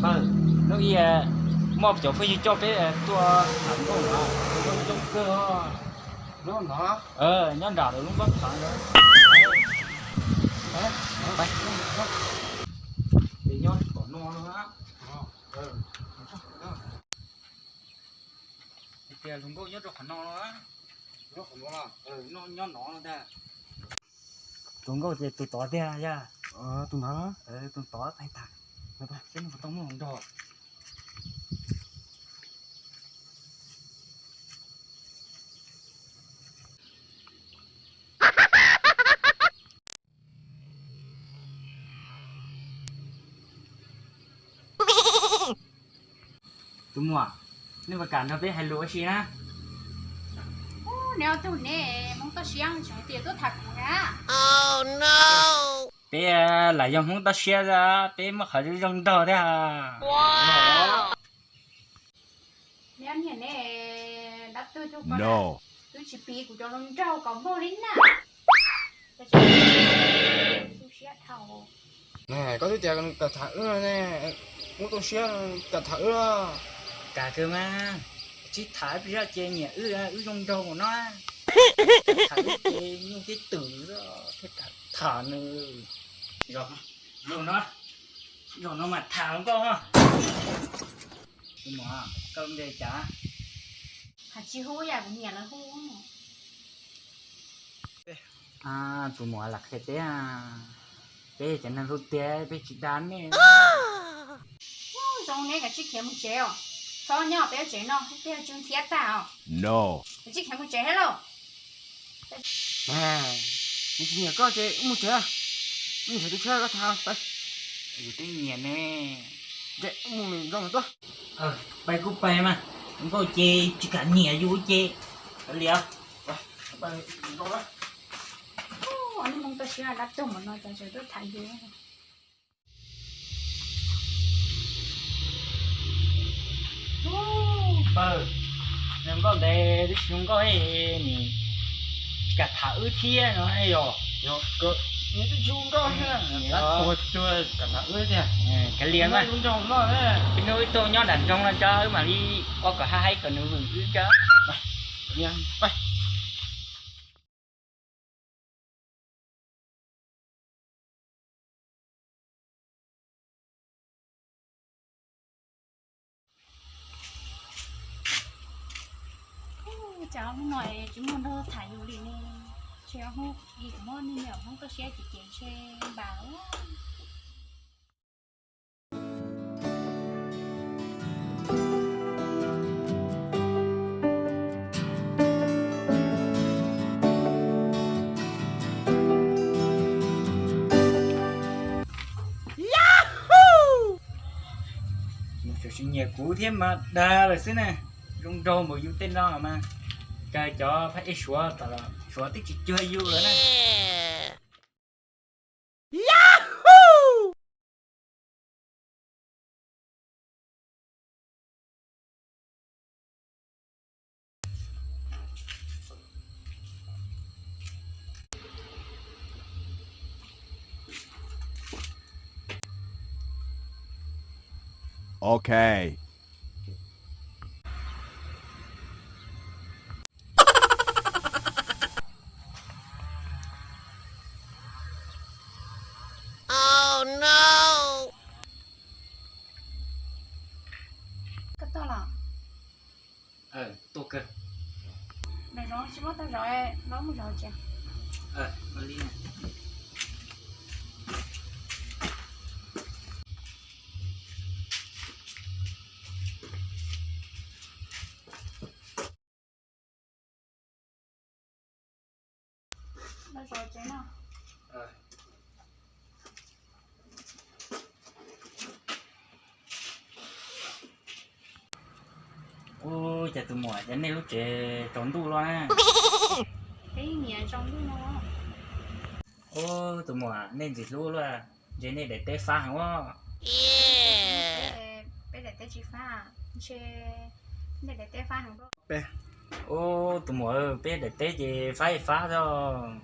Npawg, hnub ib muaj cov phooj ywg coj peb tuaj tham nkauj no, zoo kawg. Nyob nram lub npab phav ntawd. Nyob qhov no. Tias hluas nkauj nyob rau qhov no los. Nyob no ntag. Tus nkauj ces tus tod tiag yog? Tus ntawd. Tus tod tag tag. Peb puas tau muaj hluas nraug? Tus muam, nej puas kam nrog peb hais lus ua si na? Neb ob tug ne, Hmoob toj siab tseem tias tuaj tham kuv na. Peb lam yog Hmoob toj siab, peb muaj qhov zoo zoo nraug thiab. Neb niam ne, dab tuag cuag koj, twb tsis piv kuv cov hluas nraug kom npaug li na. Xu siab dhau. Koj twb tias kam tham wb ne, Hmoob toj siab kam tham wb. Kam kawg mas, tsis tham wb pes zog ces nyiam wb, wb zoo nraug mus no. Tham wb ces nyuj thiab twm thiaj tham nws. Zaum no, zaum no mas tham nkauj. Tus muam, koj npe cas? Hais tsis hu yam kuv niam lawv hu. Tus muam lam qhia peb, peb cov neeg hlub tiag peb tsis dag nej. Zoo ne, kav tsij khiav mus tsev os. Txhob nyob peb lub tsev no, peb tsw ntxhiab tag os. Kav tsij khiav mus tsev thiab lauj. Nws tsis nyiam koj ces wb mus tsev, wb mus tsev tu siab koj tham peb. Yus twb nyiam ne. Wb mus zoo tuaj. Pais kuj pais mas, nkauj ces tsis kam nyiam yus ces kav liam. Hnub tab sis dab tuag mus no cas tseem tuaj tham yus. Npawg, zoo nkauj ntev twb tsis zoo nkauj, nim tsis kam tham wb thiab no yog? Nws twb tsis zoo nkauj thiab, dab tuag cuag kam tham wb tiag. Kav liam mas, ib hnub wb tuaj nyob nram nroog no tso wb mam li ua kom haib haib kom nws vwm wb tso. Cas hnub no tsis muaj nraug tham yus li ne, ntshe hnub yim muab nej niam Hmoob toj siab ces ces ntshe npam. Nws tseem tsis nyiam kuv thiab mas dag lawm xwb na. Zoo nraug npaum yus tej no mas, cas cov phab ej Suav tom Suav twb tsis cuag yus lawm na. Ok. Koj tuaj los? Tuaj kawg. Nram zov tsis muaj tau zov, los mus zov tsev. Ua cas tus muam, cas nej lub tsev tsaus ntuj los na? Peb niam tsaus ntuj no. Ub, tus muam, nej ntxim hlub luaj, ntshe nej daim teb fab heev os. Peb daim teb tsis fab, ntshe nej daim teb fab heev. Ub, tus muam, peb daim teb ces fab fab xwb,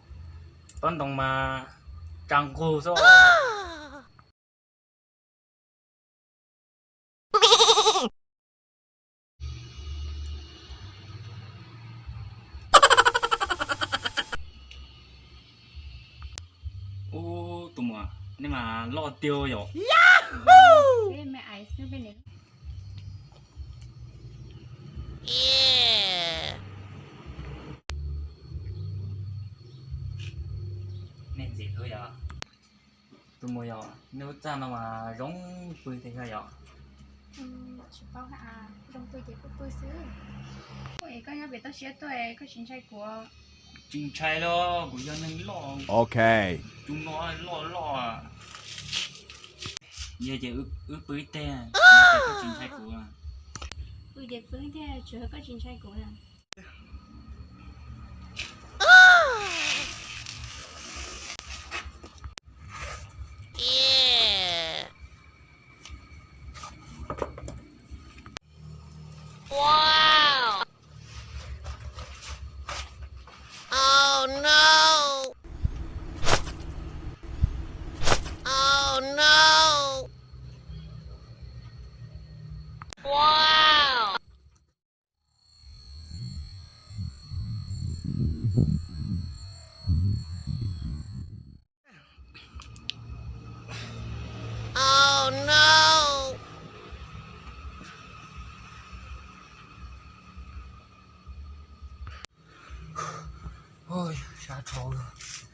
pob ntoo mas tsa nqug xwb. Ub, tus muam, nej mas loj tiag yom. Nej ntxim hlub yom. Tus muam yom, nej lub txaj no mas zoo pw tiag yog yom. Tsis paub, zoo pw ces kuj pw xwb. Es koj nyob pem toj siab tuaj, koj tsis ntshai kuv? Tsis ntshai los, kuv yog neeg loj. Ok. Tus no loj loj. Yog ces wb pw ib teg, koj tsis ntshai kuv. Pw ces pw ib teg, tsuav koj tsis ntshai kuv na. Sab dhau lawm.